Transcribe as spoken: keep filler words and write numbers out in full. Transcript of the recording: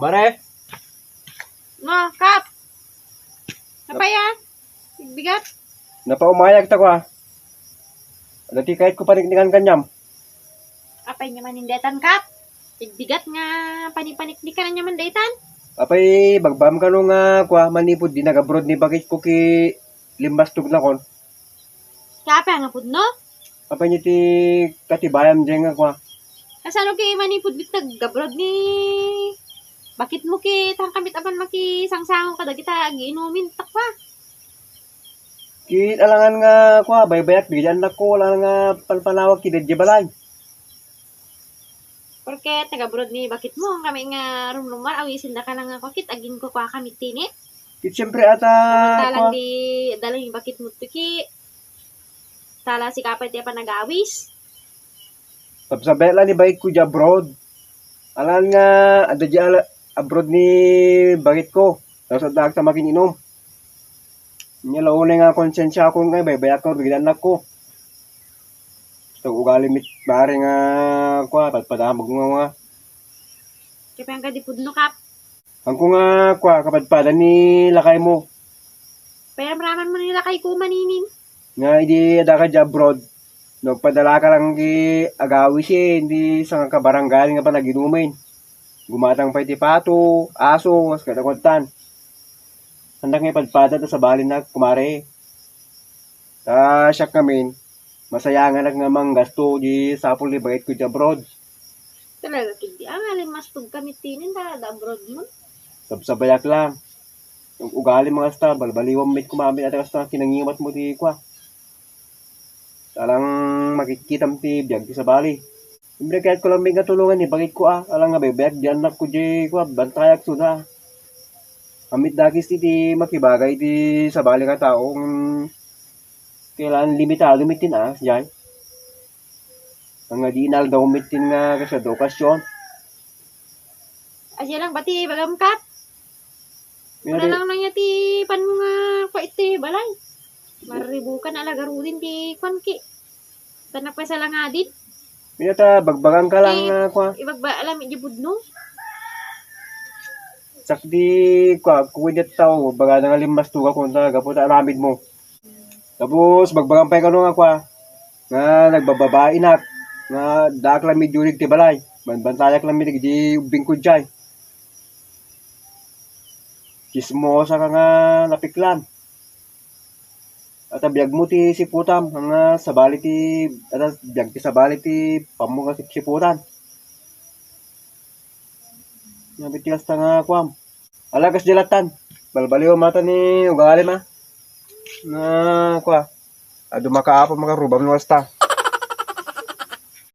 Mare? No, Kap. Apay a? Bigat. Napaumayag ta kua. Adda ti kayatko paniknikan kaniam. Apay nga manin daytan, Kap? Bigat nga panipaniknikan aniaman daytan? Apay, bagbagam kano nga kua, manipud di nag-abroad ni bakitko ket limbastogna kon. Kaya apay nga pudno? Apay nga ti katibayam diay nga kua. Kasano ket manipud met nag-abroad ni bakitmo ket, haanka met a makisangsango kadagita agiinumin, ta kua. Ket alangan nga kua, baybayak dagiti annakko, alangan nga panpanawag ket idiay balay. Porket nag-abroad ni bakitmo, haanka met nga rumrummuar, awisendaka lang nga kua, ket aginkukuaka met tini. Ket siempre, ata, Samantala kua. Di, adda lang ni bakitmo ti ket, tala sika pay ti panagawis. Sabsabayak la ni bakitko diay abroad. Alangan nga, adda diay ala-, abroad ni bakitko. Tapos addaak ta makin-inum. Ania la unay nga konsensiakon nga baybayak ko dagiti annakko. Ket ugali met, Mare, nga kua, padpadamag nga nga. Kaya nga di pudno, Kap. Haanko nga kua, kapadpada ni lakaymo. Payramraman mo ni lakayko maninin. Nga idi addaka diay abroad, no, agpadalaka lang ti agawis, eh, iti sangakabaranggayan nga panaginumen. Gumatang pay ti pato, aso, kas kadakuadtan. Haannak nga ipadpada ta sabalinak, kumare. Ta siak ngamin, masayanganak nga manggasto di sapul ni bakitko diay abroad. Talaga, ket di, ah, nga limbastogka met tinin, ta adda abroad mo. Sabsabayak lang. Ugali nga kasta, balbaliwam met koma met ata kasta kinangiwatmo ti kua. Alang makitkitam ti biag ti sabali. Siyempre, kayatko lang met nga tulongan ni bakitko, ah. Alang nga baybayak diay annakko diay kua, bantayak suna. Ammit dakes iti makibagay iti sabali nga tao, mm, kailangan limitado met ti naas diay. Nga di inaldaw met ti nga kasla da okasyon. Asya lang pati bagam, Kap. Nga Wala di lang na niya ti pan mo nga kua iti balay. Maribukan a lagarudin ti kuan ki. Tanak pa sa langadin. Ania ta, bagbagam ka lang Ti nga kua. Ibagba alam iti pudno. Sakdi kua, kua iti tao, baga na nga limbastogak kunta, gapu ta aramid mo. Tapos, bagbagam pay kano nga kua, nga nagbababainak, nga daak lang met idi ulig ti balay, banbantayak lang met idi ubbing ko diay. Chismosa ka nga napiklan. Ata biag mo ti siputam, nga sabali ti, ata biag ti sabali ti pammo nga sipsiputan. Nga bitigas ta nga kuam. Ala, kas diay lattan. Balbaliw mata ni ugalim, ah. Nga, kua. Adu makaapa, makarubam no asta.